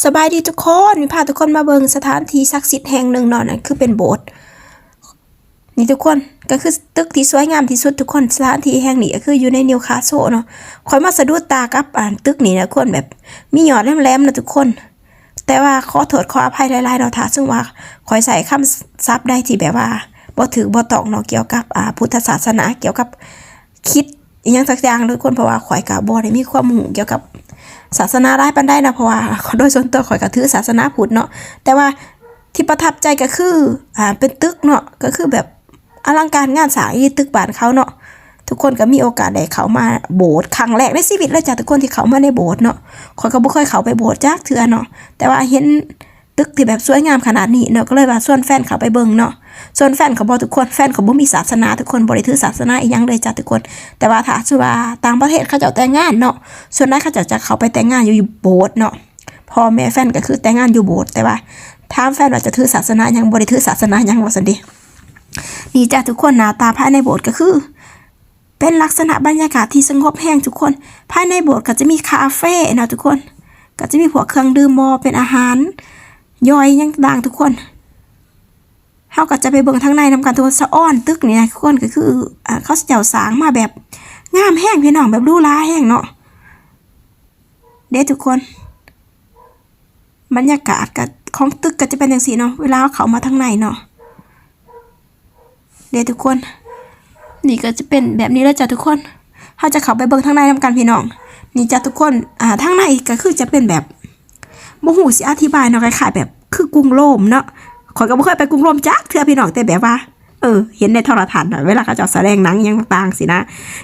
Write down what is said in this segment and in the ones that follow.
ສະບາຍດີທຸກຄົນ, ມີພາທຸກຄົນມາເບິ່ງສະຖານທີ່ສັກສິດແຫ່ງໜຶ່ງເນາະ, ນັ້ນຄືເປັນໂບດ. ນີ້ທຸກຄົນ, ກໍຄືຕຶກທີ່ສວຍງາມທີ່ສຸດທຸກຄົນ. ສະຖານທີ່ແຫ່ງນີ້ກໍຄືຢູ່ໃນນິວຄາໂຊເນາະ. ຂ້ອຍມາສະດຸດຕາກັບ ອັນ ຕຶກນີ້ນະທຸກຄົນ, ແບບມີຍອດແຫຼມໆນະທຸກຄົນ. ແຕ່ວ່າຂໍໂທດຂໍອະໄພຫຼາຍໆເນາະ ຖ້າສົມມຸດວ່າຂ້ອຍໃຊ້ຄຳສັບໃດທີ່ແບບວ່າບໍ່ຖືກບໍ່ຕ້ອງເນາະ ກ່ຽວກັບ ອ່າ ພຸດທະສາສະໜາ, ກ່ຽວກັບຄຣິດອີ່ຫຍັງສັກຢ່າງເດີ້ທຸກຄົນ, ເພາະວ່າຂ້ອຍກໍບໍ່ໄດ້ມີຄວາມຮູ້ກ່ຽວກັບສາສະໜາຫຼາຍປານໃດນະ, ເພາະວ່າໂດຍສ່ວນຕົວຂ້ອຍກໍຖືສາສະໜາພຸດເນາະ. ແຕ່ວ່າທີ່ປະທັບໃຈກໍຄື ອ່າ ເປັນຕຶກເນາະ, ກໍຄືແບບ ອະລັງການງານສ້າງອີ່ຕຶກບ້ານເຂົາເນາະ. ທຸກຄົນກໍມີໂອກາດໄດ້ເຂົ້າມາໂບດຄັ້ງແລກໃນຊີວິດເລີຍຈ້າທຸກຄົນ ທີ່ເຂົ້າມາໃນໂບດເນາະ. ຂ້ອຍກໍບໍ່ເຄີຍເຂົ້າໄປໂບດຈັກເທື່ອເນາະ, ແຕ່ວ່າເຫັນຕຶກທີ່ແບບສວຍງາມຂະໜາດນີ້ເນາະ, ກໍເລີຍວ່າຊວນແຟນເຂົ້າໄປເບິ່ງເນາະ. ສ່ວນແຟນຂ້ອຍບໍ່ທຸກຄົນ, ແຟນຂ້ອຍບໍ່ມີສາສະໜາທຸກຄົນ, ບໍ່ໄດ້ຖືສາສະໜາອີ່ຫຍັງເລີຍຈ້າທຸກຄົນ. ແຕ່ວ່າຖ້າສົມມຸດວ່າຕ່າງປະເທດເຂົາເຈົ້າແຕ່ງງານເນາະ, ສ່ວນຫຼາຍເຂົາເຈົ້າຈະເຂົ້າໄປແຕ່ງງານຢູ່ໂບດເນາະ. ພໍ່ແມ່ແຟນກໍຄືແຕ່ງງານຢູ່ໂບດ, ແຕ່ວ່າຖາມແຟນວ່າຈະຖືສາສະໜາຫຍັງ, ບໍ່ໄດ້ຖືສາສະໜາຫຍັງວ່າຊັ້ນເດ. ນີ້ຈ້າທຸກຄົນ, ໜ້າຕາພາຍໃນໂບດກໍຄືເປັນລັກສະນະບັນຍາກາດທີ່ສະຫງົບແຮງທຸກຄົນ. ພາຍໃນໂບດກໍຈະມີຄາເຟເນາະທຸກຄົນ, ກໍຈະມີພວກເຄື່ອງດື່ມບໍ່ເປັນອາຫານຍ່ອຍຫຍັງຕ່າງໆທຸກຄົນ. ເຮົາກໍຈະໄປເບິ່ງທາງໃນນຳກັນທຸກຄົນ. ສະອອນຕຶກນີ້ນະທຸກຄົນ, ກໍຄື ອ່າ ເຂົາເຈົ້າສ້າງມາແບບງາມແຮງພີ່ນ້ອງ, ແບບຫຼູຫຼາແຮງເນາະ. ເດ້ທຸກຄົນ, ບັນຍາກາດກະ ຂອງຕຶກກໍຈະເປັນຈັ່ງຊີ້ເນາະ ເວລາເຮົາເຂົ້າມາທາງໃນເນາະ. ເດ້ທຸກຄົນ, ນີ້ກໍຈະເປັນແບບນີ້ເລີຍຈ້າທຸກຄົນ. ເຮົາຈະເຂົ້າໄປເບິ່ງທາງໃນນຳກັນພີ່ນ້ອງ. ນີ້ຈ້າທຸກຄົນ, ອ່າ ທາງໃນກໍຄືຈະເປັນແບບ ບໍ່ຮູ້ຊິອະທິບາຍເນາະ, ຄ້າຍໆແບບຄືກຸງໂລມເນາະ. ຂ້ອຍກໍບໍ່ເຄີຍໄປກຸງໂລມຈັກເທື່ອພີ່ນ້ອງ, ແຕ່ແບບວ່າ ເອີ ເຫັນໃນໂທລະທັດນະ ເວລາເຂົາເຈົ້າສະແດງໜັງຫຍັງຕ່າງໆຊີ້ນະ,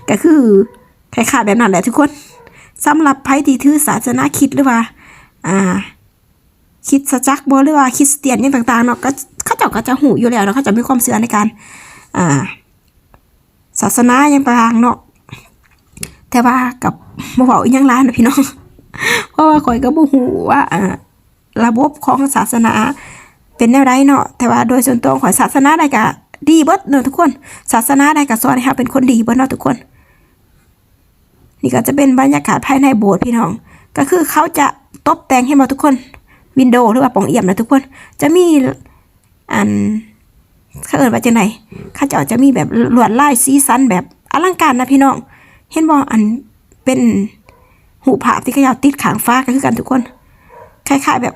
ກໍຄື ຄ້າຍໆແບບນັ້ນແຫຼະທຸກຄົນ. ສຳລັບໃຜທີ່ຖືສາສະໜາຄຣິດ ຫຼືວ່າ ອ່າ ຄຣິສຕະຈັກບໍ ຫຼືວ່າຄຣິສຕຽນຫຍັງຕ່າງໆເນາະ, ກໍ ເຂົາເຈົ້າກໍຈະຮູ້ຢູ່ແລ້ວເນາະ, ເຂົາເຈົ້າມີຄວາມເຊື່ອໃນການ ອ່າ ສາສະໜາຫຍັງຕ່າງໆເນາະ. ແຕ່ວ່າກໍບໍ່ເວົ້າອີ່ຫຍັງຫຼາຍນະພີ່ນ້ອງ, ເພາະວ່າຂ້ອຍກໍບໍ່ຮູ້ວ່າ ອ່າ ລະບົບຂອງສາສະໜາເປັນແນວໃດເນາະ, ແຕ່ວ່າໂດຍສ່ວນຕົວຂອງຂ້ອຍ ສາສະໜາໃດກໍດີເບິດເນາະທຸກຄົນ, ສາສະໜາໃດກໍສອນໃຫ້ເຮົາເປັນຄົນດີເບິດເນາະທຸກຄົນ. ນີ້ກໍຈະເປັນບັນຍາກາດພາຍໃນໂບດພີ່ນ້ອງ, ກໍຄືເຂົາຈະຕົບແຕ່ງ ເຫັນບໍ່ທຸກຄົນ, ວິນໂດ ຫຼືວ່າປ່ອງອຽມນະທຸກຄົນ, ຈະມີ ອັນ ເຂົາເອີ້ນວ່າຈັ່ງໃດ, ເຂົາເຈົ້າຈະມີແບບລວດລາຍສີສັນແບບອະລັງການນະພີ່ນ້ອງ. ເຫັນບໍ່? ອັນເປັນຮູບພາບທີ່ເຂົາເຈົ້າຕິດຂ້າງຝາກໍຄືກັນທຸກຄົນ, ຄ້າຍໆແບບ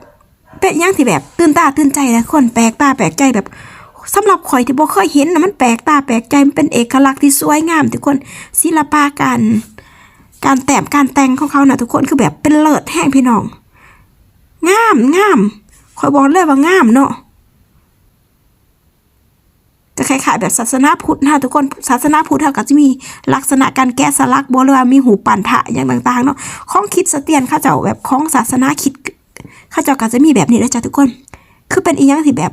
ເປັນຫຍັງທີ່ແບບຕື່ນຕາຕື່ນໃຈນະຄົນ, ແປກຕາແປກໃຈ. ແບບສຳລັບຂ້ອຍທີ່ບໍ່ເຄີຍເຫັນນະ, ມັນແປກຕາແປກໃຈ, ມັນເປັນເອກະລັກທີ່ສວຍງາມທຸກຄົນ. ສິລະປະການ ການແຕ້ມການແຕ່ງຂອງເຂົານະທຸກຄົນ ຄືແບບເປັນເລີດແຮງພີ່ນ້ອງ, ງາມ ງາມ, ຂ້ອຍບອກເລີຍວ່າງາມເນາະ. ຈະຄ້າຍໆແບບສາສະໜາພຸດນະທຸກຄົນ, ສາສະໜາພຸດເຮົາກໍຈະມີລັກສະນະການແກະສະຫຼັກບໍ ຫຼືວ່າມີຮູບປັ້ນພະຫຍັງຕ່າງໆເນາະ. ຂອງຄຣິສຕຽນເຂົາເຈົ້າ ແບບຂອງສາສະໜາຄຣິດ ເຂົາເຈົ້າກໍຈະມີແບບນີ້ເດີຈ້າທຸກຄົນ, ຄືເປັນອີ່ຫຍັງທີ່ແບບ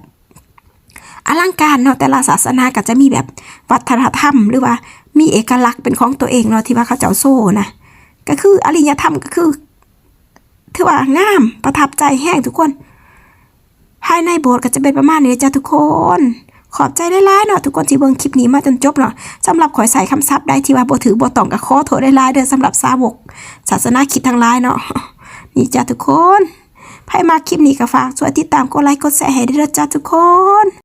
ອະລັງການເນາະ. ແຕ່ລະສາສະໜາກໍຈະມີແບບວັດທະນະທຳ ຫຼືວ່າມີເອກະລັກເປັນຂອງຕົວເອງເນາະ ທີ່ວ່າເຂົາເຈົ້າໂຊນະ, ກໍຄືອະລິຍະທຳ ກໍຄື ຖືວ່າງາມ ປະທັບໃຈແຮງທຸກຄົນ. ພາຍໃນໂບດກໍຈະເປັນປະມານນີ້ເລີຍຈ້າທຸກຄົນ. ຂອບໃຈຫຼາຍໆເນາະທຸກຄົນທີ່ເບິ່ງຄລິບນີ້ມາຈົນຈົບເນາະ. ສຳລັບຂ້ອຍໃຊ້ຄຳສັບໃດທີ່ວ່າບໍ່ຖືກບໍ່ຕ້ອງກໍຂໍໂທດຫຼາຍໆເດີ ສຳລັບສາວົກສາສະໜາຄຣິດທັງຫຼາຍເນາະ. ນີ້ຈ້າທຸກຄົນ, ໃຜມັກຄລິບນີ້ກໍຝາກຊ່ວຍຕິດຕາມ ກົດໄລ ກົດແຊໃຫ້ເດີຈ້າທຸກຄົນ.